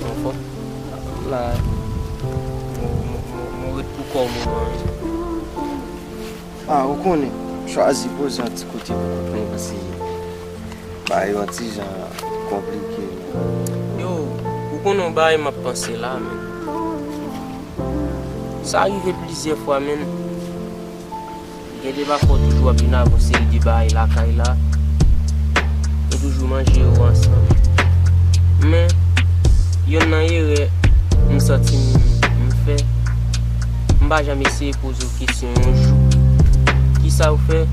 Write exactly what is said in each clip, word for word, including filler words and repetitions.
Anfòm? M la. Mwen, mwen, mwen, mwen ret pou kò w moman an. Ah, ou konnen, m chwazi poze yon ti kote pou kont mwen, paske bagay yo yon ti jan konplike, men. Yo, ou konnen yon bagay m ap panse la, men. Sa rive plizyè fwa, men. Gen de pafwa w toujou ap vin avè yon seri de bagay lakay la. Nou toujou manje yo ansanm. Men, yonn nan erè m santi m, m fè, m pa janm eseye poze w kesyon yon jou. Kisa w fè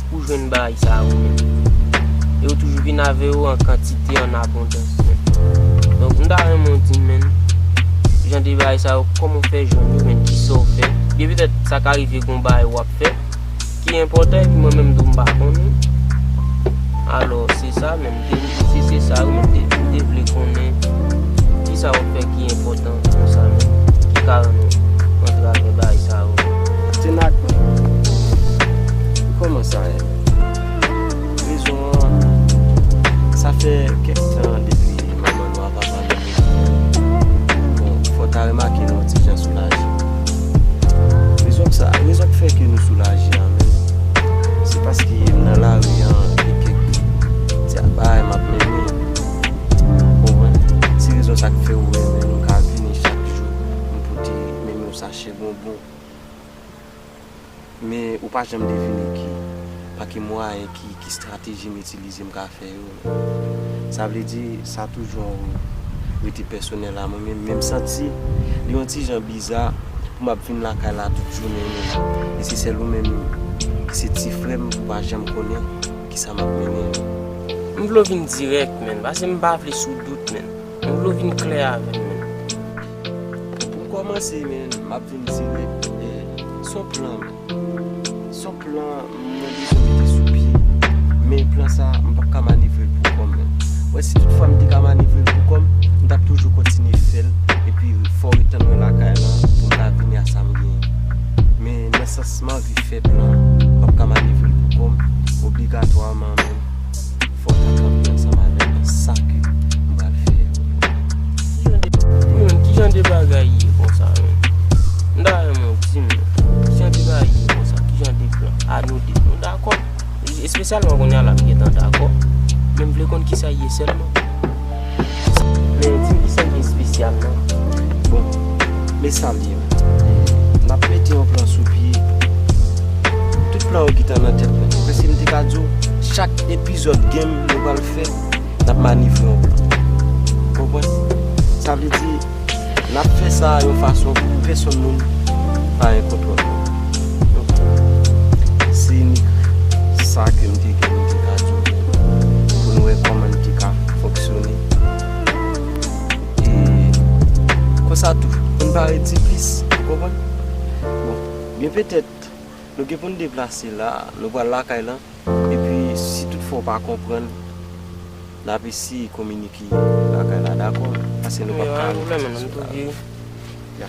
pou jwenn bagay sa yo menm? E yo toujou vin avè yo an kantite, an abondans menm. Donk, m ta renmen w di m, menn, jan de bagay sa yo, kòman w fè jwenn yo, menn, kisa w fè? Oubyen petèt, sa ka rive gen yon bagay w ap fè ki enpòtan, epi mwen menm tou m pa konnen. Alò, se sa, men m te, se, se sa, wi, men m te, m te vle konnen kisa w ap fè ki enpòtan konsa menm, ki ka rann ou antrave bagay sa yo. Tenak, kòman sa ye? Rezon an, sa fè kèk tan depi manman nou a pa pale. Bon, fò w ta remake nou yon ti jan soulaje. Rezon k sa, rezon k fè ke nou soulaje a menm, se paske m nan lari an e kèk ti bagay m ap mennen. Konprann? Se rezon sa k fè ou wè menm m ka vini chak jou, m pote menm yon sachè bonbon. Men ou pa janm devine ki, pa ki mwayen, ki, ki estrateji m itilize m ka fè yo. Sa vle di, sa toujou rete pèsonèl a mwen menm, men m santi li yon ti jan biza pou m ap vin lakay la tout jounen menm. E se sèl ou menm ki se ti frè m, ou pa janm konnen kisa m ap mennen. M vle w vin dirèk, menn, paske m pa vle sou dout, menn. M vle w vin klè avè m, menn. Pou m kòmanse, menn, m ap vin dirèk. E, se yon plan, menn. Se yon plan mwen bezwen mete sou pye. Men plan sa, m p ap ka manevre l pou kò m, menn. Wè, si tout fwa m te ka manevre l pou kò m, m t ap toujou kontinye fè l. Epi, fò w ret tann mwen lakay la pou m ka vini a sa m genyen. Men nan sans m anvi fè plan, m p ap ka manevre l pou kò m. Obligatwaman, menn, fò w ta kanpe ansanm avè m nan sa ke m pral fè yo. Ki jan de, wi, men ki jan de bagay ye konsa, men? M ta renmen w di m, ki jan de bagay ye konsa? Ki jan de plan? A nou de, nou dakò? Espesyalman kounye a la, m gentan dakò. Men m vle konn kisa l ye sèlman. Men di m kisa l ye espesyalman. Bon, men sa l ye, menn. N ap mete yon plan sou pye. Tout plan yo gentan nan tèt mwen. Prèske m te ka di w, chak epizòd game nou pral fè, n ap manevre yon plan. Konprann? Sa vle di, n ap fè sa yon fason pou pèsonn moun pa gen kontwòl. Se inik sa ke m te gen, m te ka di w, pou nou wè kòman n te ka fonksyone. E konsa tou, pou n pa redi plis, ou konprann? Bon, byen petèt, nou gen pou n deplase la, nou pral lakay lan. Epi, si toutfwa w pa konprann, n ap eseye kominike lakay la, dakò? Paske nou p ap ka rete sou la. Ya.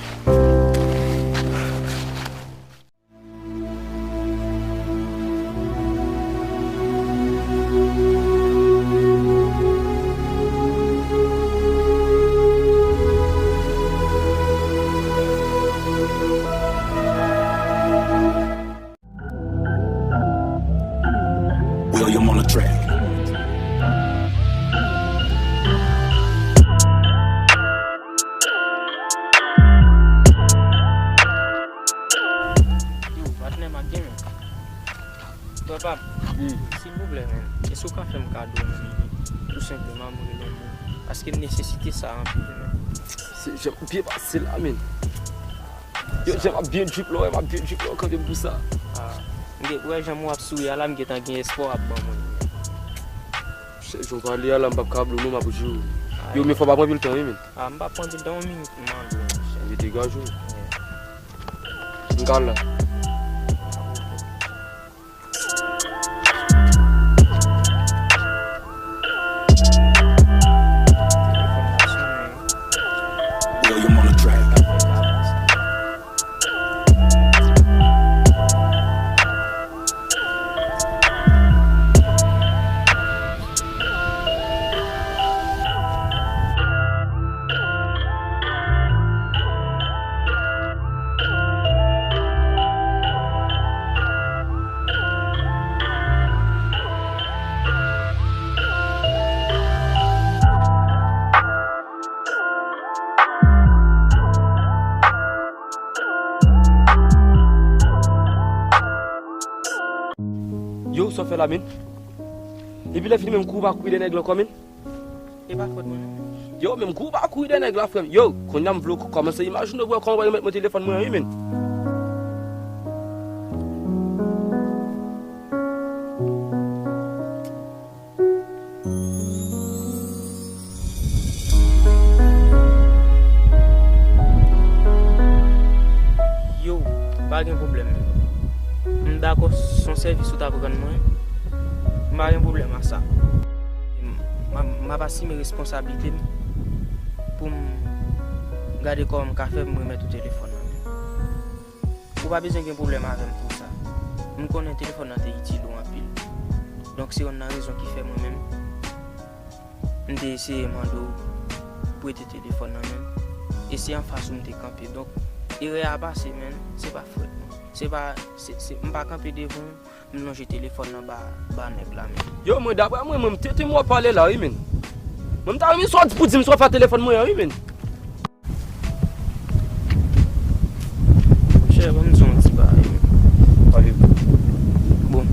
William on the track. Yo, patnè m ap gen, men. Papa, silvouplè, men, èske w ka fè m kado, men, tou senpleman, m rele w, men, paske m nesesite sa anpil, men. Se jan m byen pase la, men. Yo, jan m ap byen drip la, wè, m ap byen drip la, kanpe m pou sa. Ah, m gen, wè, jan w ap souri a la, m gentan gen espwa w ap ban mwen. Chè, jan w pale a la, m p ap ka blo non, m ap jure. Yo, men fò w pa pran anpil tan, wi, men. Ah, m p ap pran anpil tan, yon minit, m mande w, monchè. Vite gaj ou. M ka la. William on the track. Fè la, men. Epi lè fini, menm kou pa kouri dèyè nèg la ankò, men. E pa fòt mwen, non. Yo, menm kou pa kouri dèyè nèg la, frè m. Yo, kounye a m vle w kòmanse imajine w kòman w remèt mwen telefòn mwen an, wi, men. Yo, pa gen pwoblèm. M dakò, se yon sèvis ou t ap rann mwen. M pa gen pwoblèm ak sa. M, m, m ap asime responsablite m pou m gade kòman m ka fè pou m remèt ou telefòn nan men. Ou pa bezwen gen pwoblèm avè m pou sa. M konnen telefòn nan te itil ou anpil. Donk, se youn nan rezon ki fè mwen menm, m te eseye mande w prete telefòn nan men m. E se anfas ou m te kanpe. Donk, erè a pase, men, se pa fòt mwen. Se pa, se, se, m pa kanpe devan w, m lonje telefòn nan ba, ba nèg la, men. Yo, mwen, daprè mwen, mwen, m tete m wè w pale la, wi, men. Mwen, m ta renmen sa w di pou di m sa w fè telefòn mwen an, wi, men. Monchè, ban m di w yon ti bagay, men. Pale. Bon,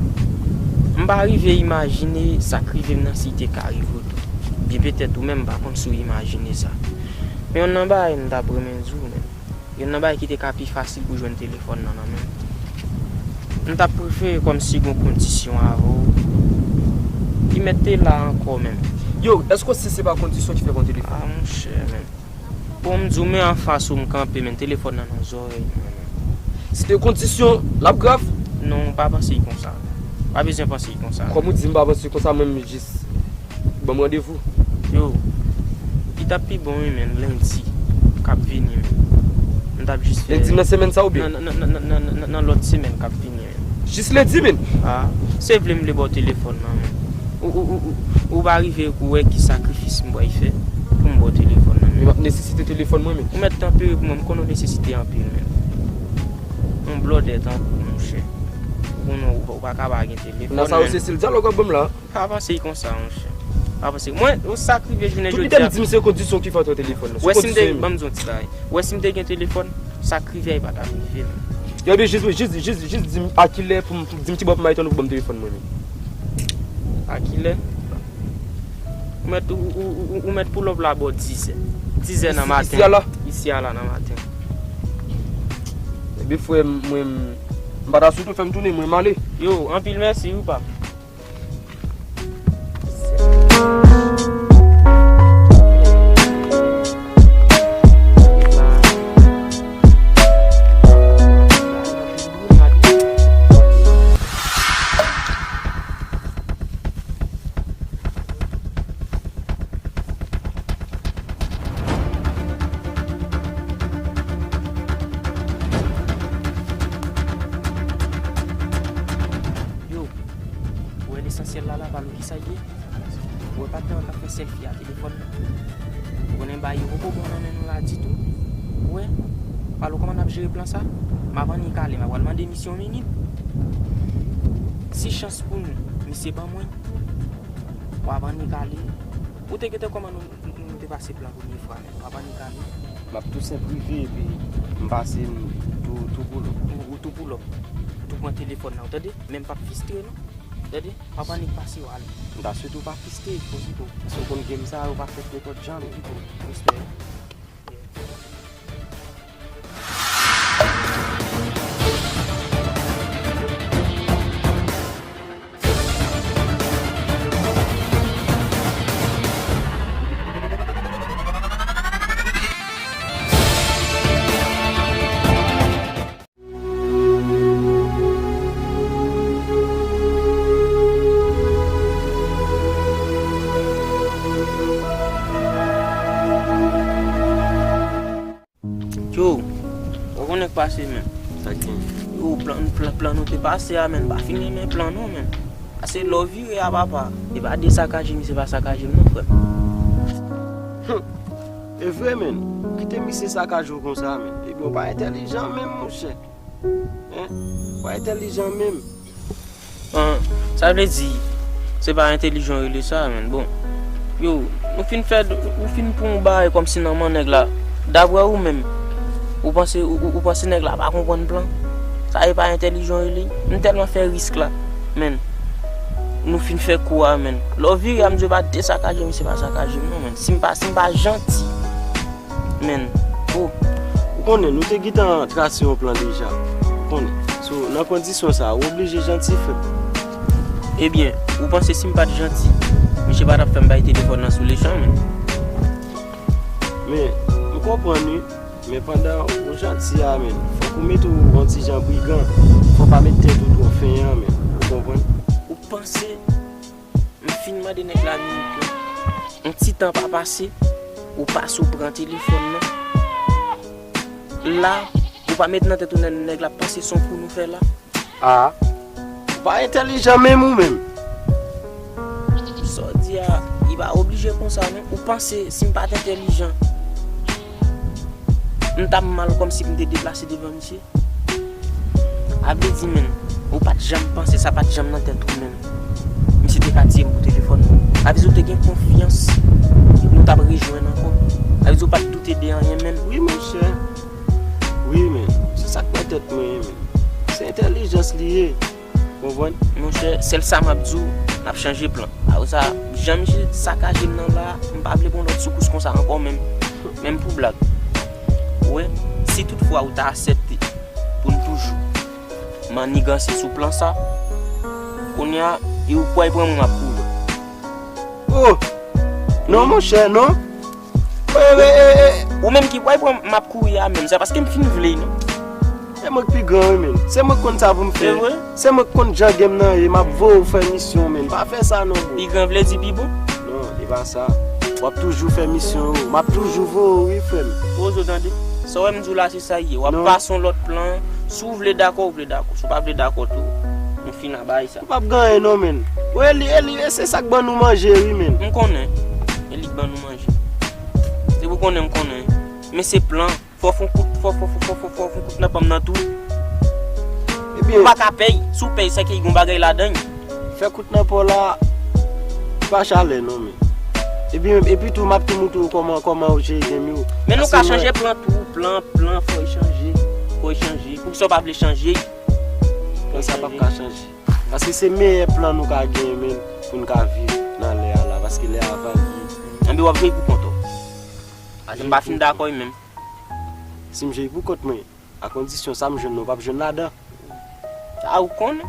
m pa rive imajine sa k rive m nan si te ka rive w tou. Byen petèt ou menm m pa konn si w imajine sa. Men youn nan bagay m t ap renmen di w, men. Youn nan bagay ki te ka pi fasil pou jwenn telefòn nan nan men m. M t ap prefere kòmsi gon kondisyon avè w. Li mèt te la ankò menm. Yo, èske se, se pa kondisyon ki fè gon telefòn? Ah, monchè, men. Bon, m di w, men anfas ou m kanpe, men telefòn nan nan zòrèy mwen, men. Si te kondisyon, l ap grav. Non, pa panse l konsa. Pa bezwen panse l konsa. Kòm ou di m pa panse l konsa, mwen m jis ban m randevou. Yo, li t ap pi bon, wi, men, lendi k ap vini, men. M t ap jis fè. Lendi nan semèn sa oubyen? Nan, nan, nan lòt semèn k ap vini, men. Jis lendi, men. Ah, se vle m vle ba w telefòn nan, men. Ou, ou, ou, ou, ou pa rive pou wè ki sakrifis m pral fè pou m ba w telefòn nan, men. Men m ap nesesite telefòn mwen, men. Ou mèt tanpere pou mwen, m konnen w nesesite anpil, men. Yon blòdè tankou w, monchè. Ou konnen w, ou pa ka pa gen telefòn, men. Nan sa yo, se sèl dyalòg w ap ban m la. Pa panse l konsa, monchè. Pa panse. Mwen, ou sa k rive jounen jodi a. Tout lide m di m se kondisyon ki fè w te telefòn nan. Sou kondisyon, men. Ban m di w yon ti bagay. Ou wè si m te gen telefòn, sa k rive a, li pa t ap rive, men. Yo, ebyen, jis, jis, jis, jis di m a kilè pou m, di m kibò pou m al tann ou pou ban m telefòn mwen, men. A kilè? Ou mèt, ou, ou, ou, ou, ou mèt pull up la bò dizè. Dizè nan maten. Isi, isi a la? Isi a la nan maten. Ebyen, frè m, mwen, m, m pa ta sou tou, fè m tounen, mwen, m ale. Yo, anpil mèsi, wi, pa. Yo, ou wè lesansyèl la, la, pa nou ki sa l ye? Ou wè patnè w k ap fè sèlfi a telefòn nan? Ou konnen bagay yo poko bon nan men nou la ditou. Ou wè? Pale w kòman n ap jere plan sa? M ap annik ale, m ap pral mande misye yon minit. Si chans pou nou, misye ban mwen, w ap annik ale. Ou te gentan kòman nou, nou, nou te pase plan premye fwa, men w ap annik ale. M ap tou senp rive epi m pase m tou, tou pull up. Ou, ou tou pull up. Ou tou pran telefòn nan, ou tande? Men m p ap fistre, non. Tande? W ap annik pase w ale. M ta swete w pa fistre, Fozito. Paske w konn game sa yo pa fèt nenpòt jan, non. Respè. Yo, ou konnen k pase, men. Sa k gen? Yo, plan, plan, plan nou te pase a, men, pa fin renmen plan non, men. Ase lè w vire a, papa. E pa desakaje misye pa sakaje m non, frè m. Hum. E vre, men. Kite misye sakaje w konsa, men. Ebyen, ou pa entèlijan menm, monchè. Hein? Ou pa entèlijan menm. An, sa vle di, se pa entèlijan yo rele sa, men. Bon, yo, nou fin fè, ou fin pran yon bagay kòmsi nan men nèg la. Daprè ou menm, ou panse, ou, ou, ou panse nèg la pa konprann plan? Sa e pa entèlijan yo rele? M tèlman fè risk la, men. Nou fin fè kou a, menn. Lè w vire a, m di w pa desakaje m, misye pa sakaje m non, menn. Si m pa, si m pa janti, menn. Oh. Ou konnen, nou te gentan trase yon plan deja. Ou konnen. So, nan kondisyon sa a, ou oblije janti, frè m. Ebyen, ou panse si m pa t janti, misye pa t ap fè m bay telefòn nan sou lechan, menn? Men, m konprann wi. Men pandan ou janti a, menn, fòk ou mete w yon ti jan brigan. Fò w pa met tèt ou twò fenyan, menn. Ou konprann? Ou panse m fin mande nèg la minit lan? Yon ti tan pa pase, ou pase ou pran telefòn nan. La, ou pa met nan tèt ou nèg la panse se yon kou nou fè la. A, ou pa entèlijan menm ou menm. Sa w di a, li pa oblije konsa non. Ou panse si m pa t entèlijan, m t ap mal kòmsi m te deplase devan misye? A vle di, menn, ou pa t janm panse, sa pa t janm nan tèt ou menm. Misye te ka tiye m pou telefòn nan. A vle di, ou te gen konfyans nou t ap rejwenn ankò. A vle di, ou pa t doute de anyen menm. Wi, monchè. Wi, men, se sa k nan tèt mwen, men. Se entèlijans li ye. Konprann? Monchè, sèl sa m ap di w, n ap chanje plan. Apre sa, jan misye sakaje m nan la, m pa vle pran lòt soukous konsa ankò, menm, menm pou blag. Ou wè, si toutfwa ou ta aksepte pou n toujou maniganse sou plan sa, kounye a, e ou pral pran mwen m ap kouri. Oh! Non, monchè, non. E, e, e, e. Ou menm ki pral pran m ap kouri a menm, se paske m fin vle, non. E mwen k pi gran, wi, menn. Se mwen k konn sa pou m fè. Se vre? Se mwen k konn jan game nan ye, m ap voye w fè misyon, menn. Pa fè sa, non, bro. Pi gran vle di pi bon? Non, e pa sa. W ap toujou fè misyon w. M ap toujou voye w, wi, frè m. Poze w tande. Sa w wè m di w la, se sa l ye. W ap pase yon lòt plan. Si w vle dakò, w vle dakò. Si w pa vle dakò tou, nou fin a bagay sa. Ou p ap gen anyen non, menn. Bon, e li, e li, e se sa k ban nou manje, wi, menn. M konnen. E li k ban nou manje. Se pou konnen m konnen. Men se plan. Fò w fè yon kout, fò, fò, fò, fò, fò, fò w fè yon kout nan pa m nan tou. Ebyen. Ou pa ka pèy. Si w pèy, se ke gen yon bagay ladan l. Fè kout nan pa w la, pa chalè non, men. Epi, epi tou, m ap tou moutre w kòman, kòman ou jere game yo. Men nou ka chanje plan tou, plan, plan, fò l chanje. Fò l chanje. Poukisa w pa vle chanje? Plan sa p ap ka chanje. Paske se meyè plan nou ka genyen menm pou n ka viv nan lè a la, paske lè a varye. Enben w ap jere pou kont ou. Paske m pa fin dakò menm. Si m jere pou kont mwen, a kondisyon sa m jwenn nan, w p ap jwenn ladan. Sa ou konnen.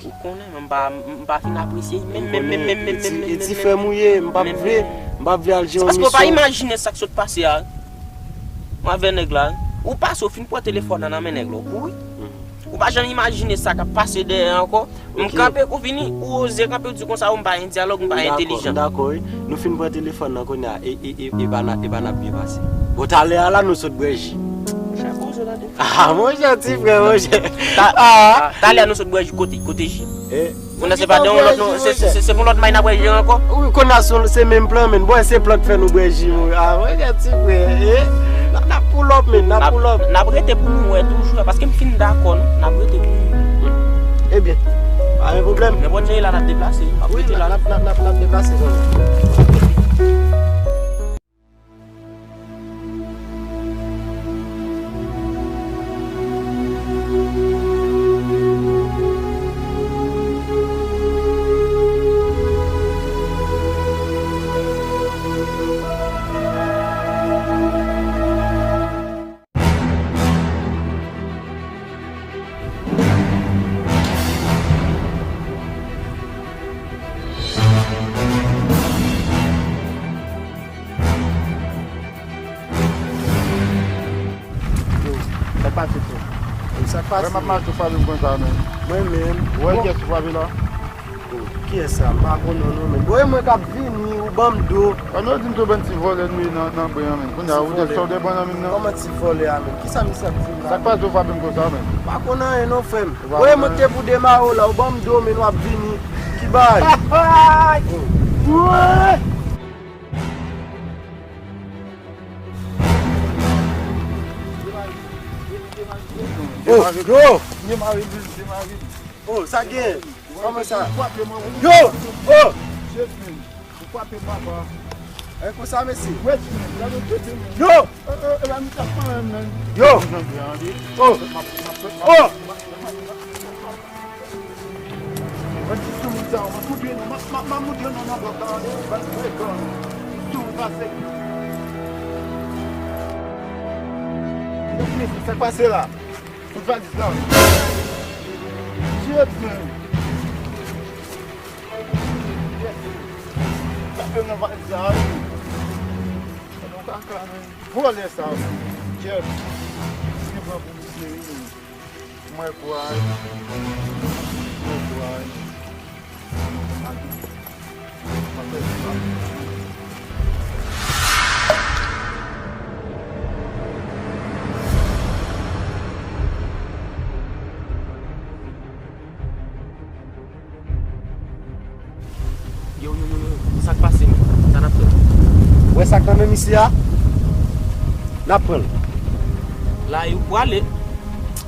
Ou konnen, men m pa, m pa fin apresye menm, menm, menm, menm, menm, menm, menm, menm. E ti frè m ou ye, m p ap vle, m p ap vle al jere yon misyon. Se paske w pa imajine sa k sot pase a. Mwen avè nèg la, ou pase, ou fin pran telefòn nan nan men nèg la, ou kouri. Ou pa janm imajine sa k ap pase dèyè ankò. M kanpe, ou vini, ou oze kanpe, ou di konsa, ou m pa gen dyalòg, m pa entelijan. M dakò, wi. Nou fin pran telefòn nan kounye a, e, e, e, e pa n ap, e pa n ap byen pase. Bon, talè a la, nou sot bwè ji. Monchè, poze w tande. Ah, monchè, ti frè, monchè. Ta-, ah, talè a, nou sot bwè ji kote, kote ji. Eh. Kounye a se pa de yon lòt non, se, se, se, se pou lòt may n ap bwè ji ankò. Wi, kounye a se, se menm plan, menn. Bon, se plan k fè nou bwè ji, wi. Ah, monchè, ti frè, eh. N ap, n ap pull up, menn, n ap pull up. N ap rete pou nou wè toujou, paske m fin dakò, non. N ap rete pou nou. Ebyen, pa gen pwoblèm. Nenpòt jan e la, n ap deplase. N ap rete la. N ap, n ap, n ap, n ap deplase, konnen. Yo, sa k pase, frè? Sa k pase? Wè m ap mache, ou frape m konsa, menn. Mwen menm. Ou wè kiyès ou frape la? Oh, kiyès sa? M pa konnen non, menn. Bon, e mwen k ap vini, ou ban m do. Kòm yo di m se yon bann ti vòlè nou ye nan, nan bwen an, menn. Kounye a, ou te sòv de bwen nan menm nan. Kòman ti vòlè a, menn? Kisa misye ap di m la? Sa k pase ou frape m konsa, menn? M pa konn anyen non, frè m. Bon, e mwen ki te pou demare w la, ou ban m do, menn, w ap vini. Ki bagay? Oh, yo! Oh, sa gen? Kòman sa? Yo! Oh! Ou frape m, papa. E konsa, mesye. Yo! Yo! Oh! Oh! Mwen di sou moun Sa, mwen fout vin, mwen, mwen, mwen moutre nou nan bòk la, anlè, ban frekan. Sou pase. Sa k pase la? Fout valiz la. Shit, man. Shit. Sa fè nan valiz la, wi. Sa nou kaka, man. Vòlè sa, man. Shit. Li pran pou misye, wi. Mwen kwè. Mwen kwè. Yo, yo, yo, yo, sa k pase, men? Sa n ap fè? Ou wè sa k nan men misye a? N ap pran l. La, ou prale?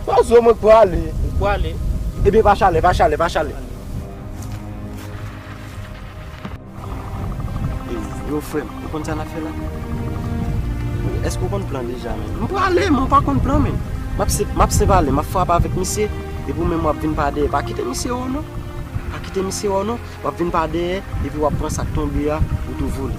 Pa zo, mwen prale. Ou prale? Ebyen, pa chale, pa chale, pa chale. Yo, frè m, ou konn sa n ap fè la? Èske ou konn plan deja, men? M prale, men ou pa konn plan, men. M ap se, m ap separe, m ap frape avèk misye, epi ou menm w ap vin pa dèyè. Pa kite misye wè w non. Pa kite misye wè w non. W ap vin pa dèyè, epi w ap pran sa k tonbe a, ou tou vole.